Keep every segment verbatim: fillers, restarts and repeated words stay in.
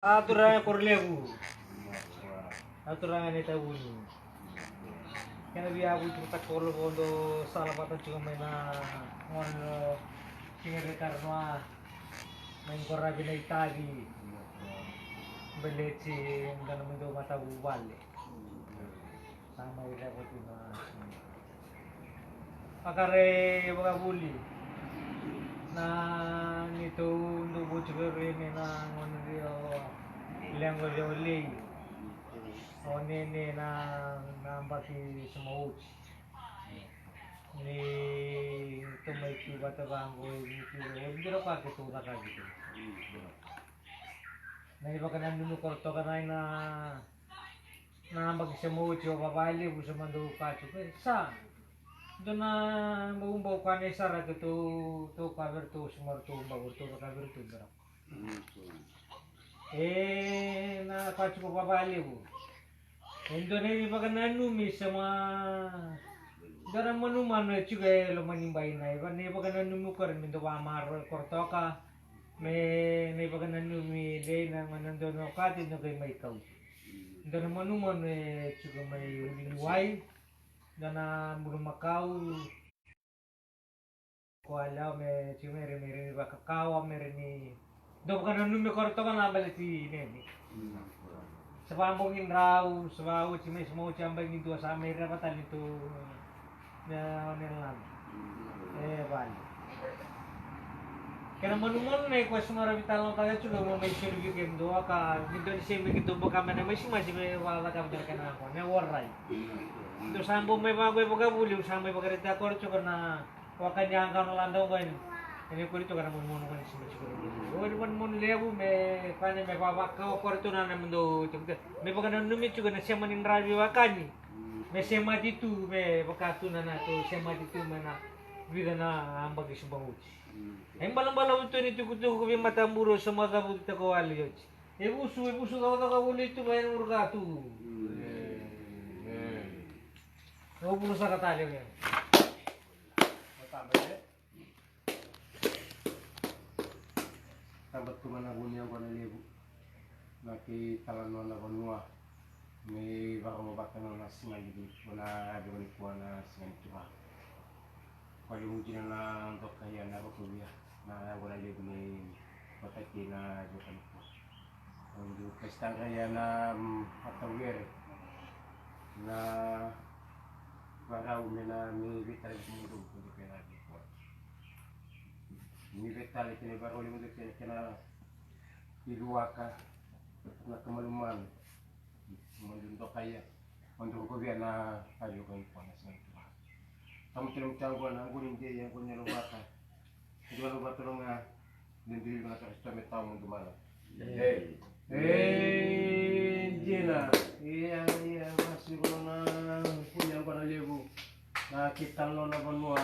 A turaga Korolevu. A turaga ni Tavuni. Kena via vutu takolo vodo sala vata tiko mai na gone lo Tigere Karanoa. Mai qoravi na itavi. Beleti dana mai dou matavuvale. Sa mai levu tu na. Vakare vakavuli. Na neitou dou vuti vei rui ni na gone rio leqo rio lei. O nene na na baki sema uti. Ni tou mai tu vata vaqo ni tu o dira kwa ke tou cakavi tu. Na ivakananumi koro toka na ina Na baki sema uti o vavalevu sema dou katu ke sa. Dua na bau bau kane sara ke tou tou kaveri tou sema tou bau tou kaveri tou bera. E na katu ko vavalevu. E dua na ivakananumi sema dua na manumanu e tiko e loma ni bai na iva na ivakananumi kore me dou vamaro e koro toka. Me na ivakananumi lei na gona dua na okati dua kai mai kau. Dua na manumanu e tiko mai uluniwai, dua na bulumakau. Ko a lewa me tiko me re me re ni vakakawa me re ni dua vakananumi koro toka na baleti neni. Sa vabogi drau, sa vauti mai, sa mauti a bagi dua sa mai reva tale tu. Na one lana. E vale. Kena manumanu na ikoya sa maravi tale na taka tiko mo mai soli vei kemudou ka ni dua ni semi kemudou boka me na mai simasi me vacaka vei kena ko ne warai. Dou sa bo mai vaqo e vakavuli, sa mai vakarita koro tiko na waka ni a gano lada oqo eni. Eni kori tiko na manumanu ko ni simasi koro. O ni manumanu levu me kane me vavaka o koro tiko na na mudou tiko. Me vakananumi tiko na sema ni dravi wakani. Me semati tu me vaka tu na na tu semati tu me na vica na abaki subauti. E balabala utu ni tukutuku vei mataburu sa macavuti tako wale oti. E vusu e vusu cakacaka voli tu mai na uruka tu. O vuru saka tale me. Taba tu ga na vuni yaqona levu na kei talanoa na vanua me vakarogotaka na siga ni vanua na yavega ni kua na siga ni turaga. Ko levu dina na doka ia na rokovia na yaqona levu me vataki na yavega ni kua. Au dau kasitaka ia na matavuvere na varau me na me veitale ni dou ko doka ia na yavega ni kua. Ni veitale kina varau ni dou kina kina iluwaka na kamalumalu. Mo dou doka ia mo dou rokovia na yavega ni kua na siga ni turaga. Tamu kina mutaqua na qoni dei ia qoni lovata. Dua lovata loga dei dei na karisito me tawa mo dou mala. E dina ia ia vasiko na kuni yaqona levu. Na kitalo na vanua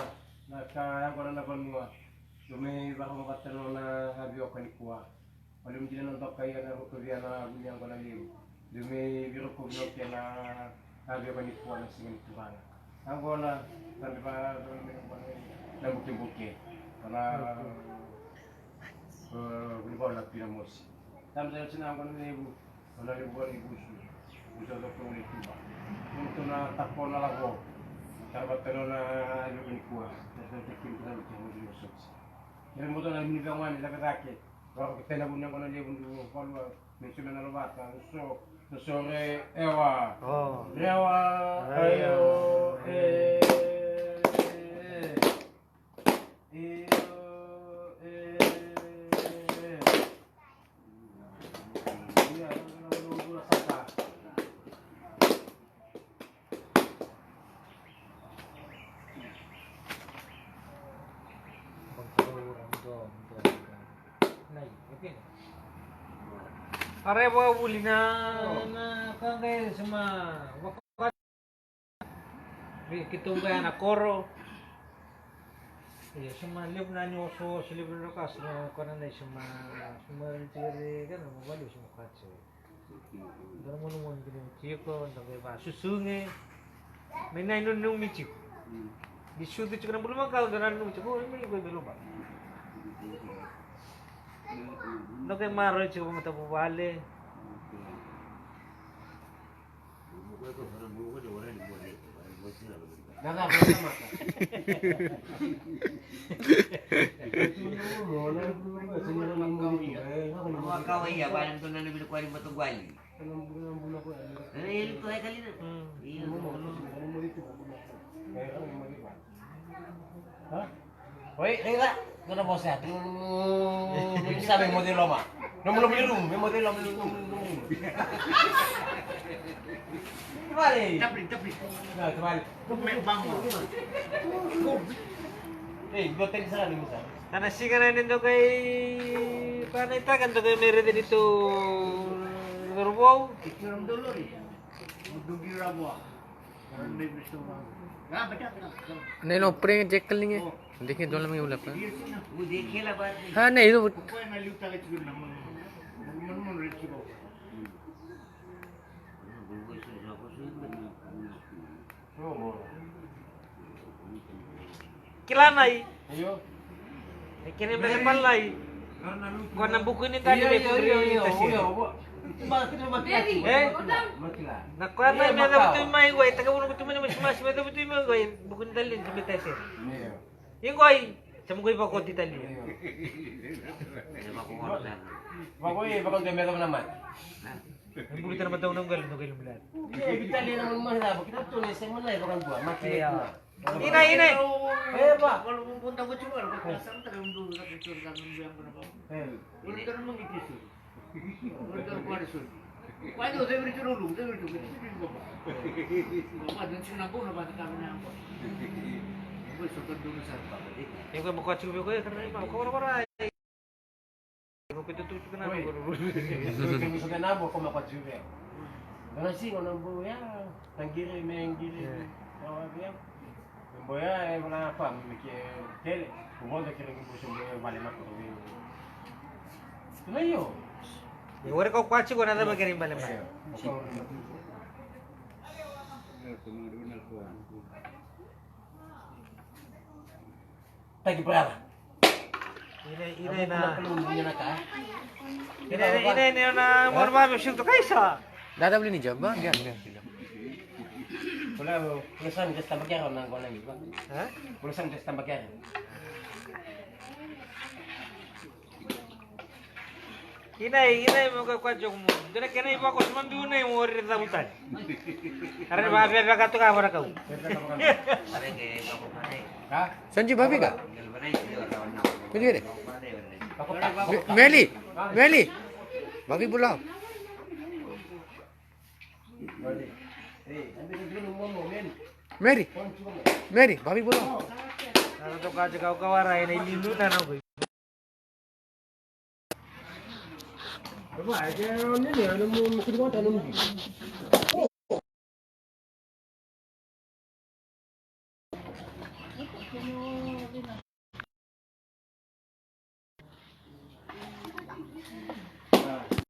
na ka yaqona na vanua. Dou me vakarogotaka na yavega ni kua. Wale mudina na doka ia na rokovia na vuli yaqona levu. Dou me virokovi na kena yavega ni kua na siga ni turaga. Yaqona na biva na bukebuke. Na vuli vau na pina mosi. Tamata na sina yaqona levu. Ona levu vau ni vusu. Vusu na doka ni tuba. Vusu na tako na lavo. Tava tano na yavega ni kua. Na sina tekim na vuli vau ni vusu. Kere moto na mini vengwani na vecake. Vaka ko tena vuni yaqona levu dou valua me so me na lovata so so re ewa. Rewa ayo e. Io e. Ia na vula saka. Arai vakavuli na na kaga e sema vaka. Keitou baya na koro. Ia sema levu na ni osooso levu na ka sema kona na sema sema ri tigari kana mo vali sema katse. Dara monu monu kina tiko dara vasusugi. Me na inu numi tiko. Ni sucu tiko na bulu makau dara numi tiko. Oi meni ko belo ba. Dou qai maroroi tiko vakamatavuvale. Oi, raica, dua na vosa ya. Nomu sa me moce loma. Nomu, nomu, nomu, me moce loma, nomu, nomu, nomu. Vale. Tapri, tapri. Na, vale. Me bang. Ei, dua tani sara ni musa. Ana siga na ni dokai, pa na itaka dokai me rede ditu. Dorvou. Ikram dolori. Mudugi rabo. Nei no pring jekal ninge. Dikhe dola mi ulapa. Ha nei no. Kila nai. Io. E kena bele palai. Ko na buku ni tali. Io, io, io, io. Eh? Na ko na me da butu mai ko, e taka buku tu mai mas mas me da butu mai ko, buku ni tali ni me tese. Io. Ingoi, sa mo ko i vakoti tali. Io. Vakoti me da na mai. Bulu tana matau na gal no gal mula. Io, vitali na mo mai da, kita tu ni se mo na vakadua, mati. Io. Ina, ina. Eh, ba. Iko mo ko tiko ko e kana ma ko ko ko. Iko ko tutu na ko. Iko ko na ko ma ko tiko. Dona si ko na bo ya. Tangiri me ngiri. Io. Boya e vana fa me ke tele. Ko vodo kere ko boso boya vale ma ko. Tuna io. E ore ko kwati ko na da ma kere vale ma. Taki brava. Ina, ina, ina. Ina, ina, ina, ina, mor ba me sinto kaisa. Dada beli ni jamba, dia, dia. Pula, pula san just tambah kira orang kau lagi, Pak. Hah? Pula san just tambah kira. Inai, inai mo ka kwa joku mo. Dere kena i vako suma biu nei mo ri da butai. Are ba be be ka to ka vara kau. Sanji babi ka? Kau dere. Meli, Meli. Babi bula. Meri. Meri, babi bula. Nana toka aja kau kawara ena ilindu nana ko.